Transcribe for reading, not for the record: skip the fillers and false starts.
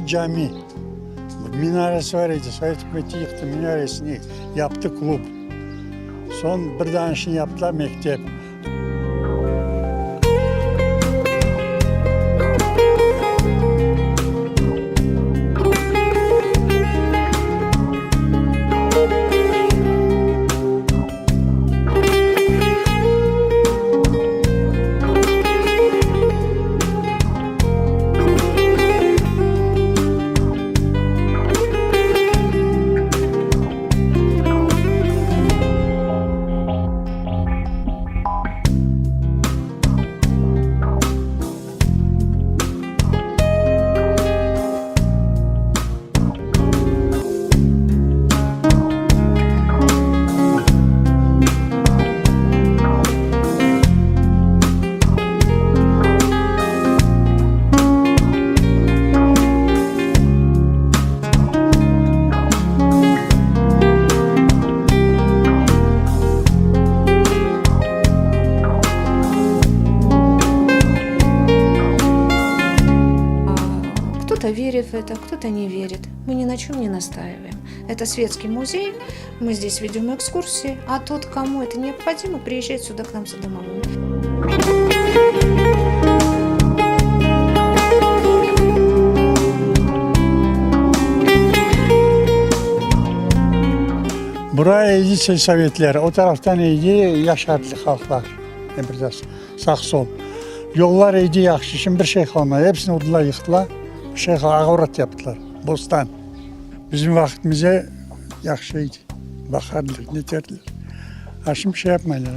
Eski cami, minaresi bar edi, sovet ükümeti yıqtı minaresini, yaptı klub. Soñ bir danesini yaptılar mektep. Кто-то верит в это, кто-то не верит. Мы ни на чем не настаиваем. Это светский музей, мы здесь ведем экскурсии, а тот, кому это необходимо, приезжает сюда к нам за домовым. Bura edi selsovetler, o taraftan edi yaşardı halqlar, biraz sağ-sol. Yollar edi yahşı, şimdi bir şey qalmadı, episini urdılar, yıqtılar, bir şey ağorat yaptılar, bostan. Bizim vaqıtımızda yahşı edi, baqardılar, neterdiler. A şimdi şey yapmaylar.